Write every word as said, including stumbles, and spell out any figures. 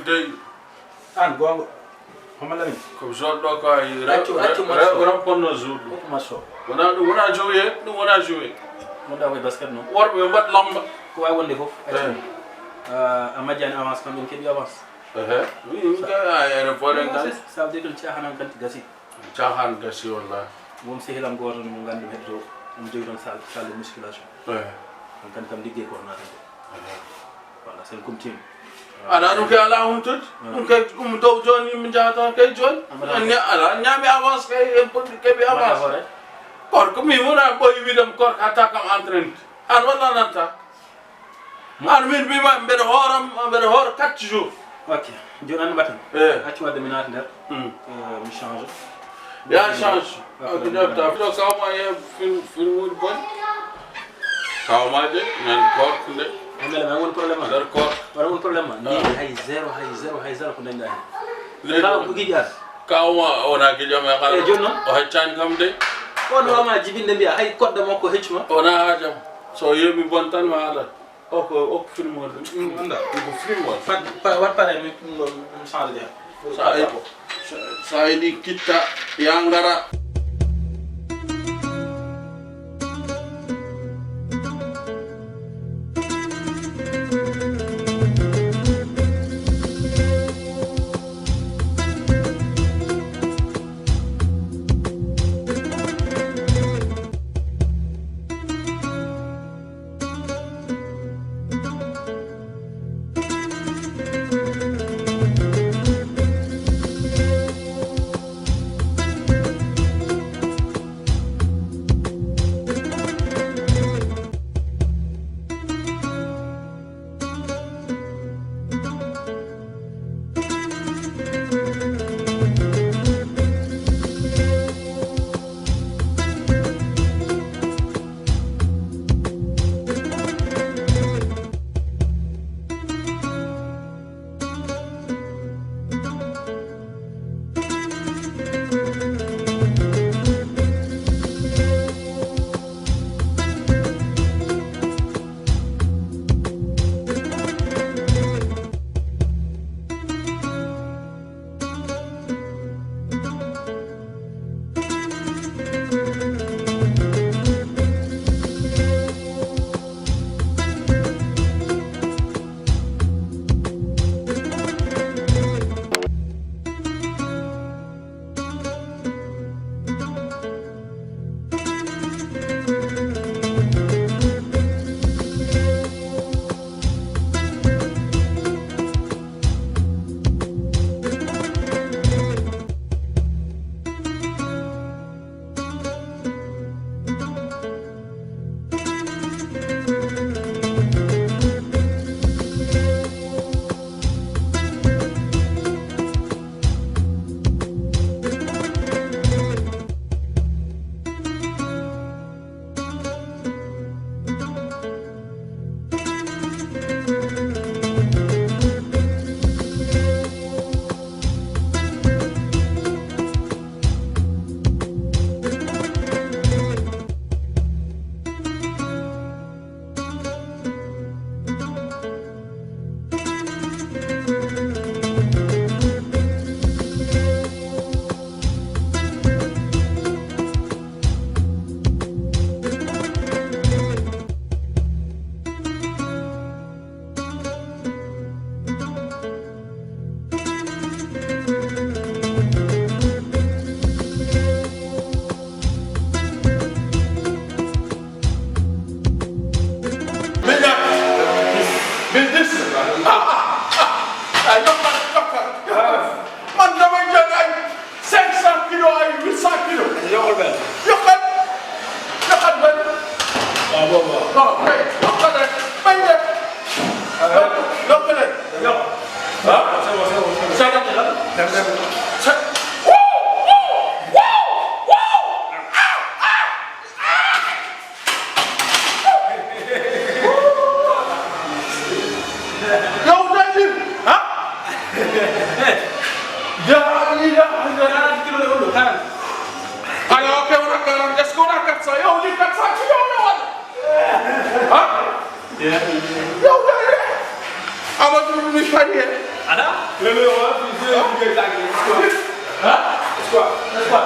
Dey. An goonga. Homo Lamin. Ko mi zooɗɗo ko ay. Accu, accu match o. Rewɓe ron ponno zooɗɗo. Accu match o. Wona ɗum, wona joué, ɗum wona joué. Wonɗa koye basket noon. Worɓe ɓe mbaɗ lamba. Ko wawi wonde fof. Accu. Eh. Ah, a majjani avance, kam ɓen keɓi avance. Ehe. Oui, oui, kay, a, ene boole. Ça veut dire que caahan an kanti gasi. Caahan gasi, wallahi. Won sehilam gooto mo nganndu heddo, omo jogii toon salle, salle de musculation. Eh. On kan kam liggey ko naatande. Eh. Voilà, c'est un continu. Ala ɗum kay ala humtude. Eh. Ɗum kay ɗum dow jooni min njaha toon kay jooni. Ala. En ña-, ala ñaami avance kay en poti keɓi avance. Hoore. Koor ko mi wona ɓoyi wiidam koor ka takam entraîne. An walla nanta. An min mbima mbeɗa hooram, mbeɗa hoora quatre jours. Ok. Jooni an mbaɗtan. Eh. Accu wadde mi naata nder. Hmm. Eh, mi change. Ya change. Ok, ok, ok. Ɗo kawma e film, film uji bon. Kawma de, nan koor nde. Amele ma won problème ma. Nder koor. Wala won problème ma. Ah. Ni hay zéro, hay zéro, hay zéro ko dañɗa hen. Leydi. Kaw ko giƴi an. Kawma wona giƴam e kala. Eh, jooni noon? O heccani kam de. On wama jibinde mbiya hay kodda makko heccu ma. Wona hajam. So yeeɓi bon tan ma haala. O ko, o ko film woni ɗum. Ɗum anndaa. Ɗum ko film woni. Fat, pa-, wat pare mi, mi, mi change de. Sa a-, sa, sa a yiɗi kitta, ya ngara. Min, min dis. Ah, ah, ah. Ay, yokkat, yokkat, yokkat. Man damay jël ay cinq cents kilos, ay huit cents kilos. Yokkal benn. Yokkal. Yokkal benn. Waaw, boobu, waaw. Non, mais yokkal rek. Bañ rek. Ah, yokk, yokk rek. Yokk. Ah? C'est bon, c'est bon, c'est bon. Ça va, là? Dem, dem. C'est, wouh, wouh, wouh, wouh. Ah, ah. Yow, Dajir, ah? Ya ilaha illallah. Quarante kilos la woon, quarante. Ala, ok, wona quarante. Est-ce que wona quatre cents? Yow, lii quatre cents kilos la woon. Ah? Yow, Dajir. Amadou, mi fari. Ala? Le numéro un, puis je vais vous dire ça. Hein? C'est quoi?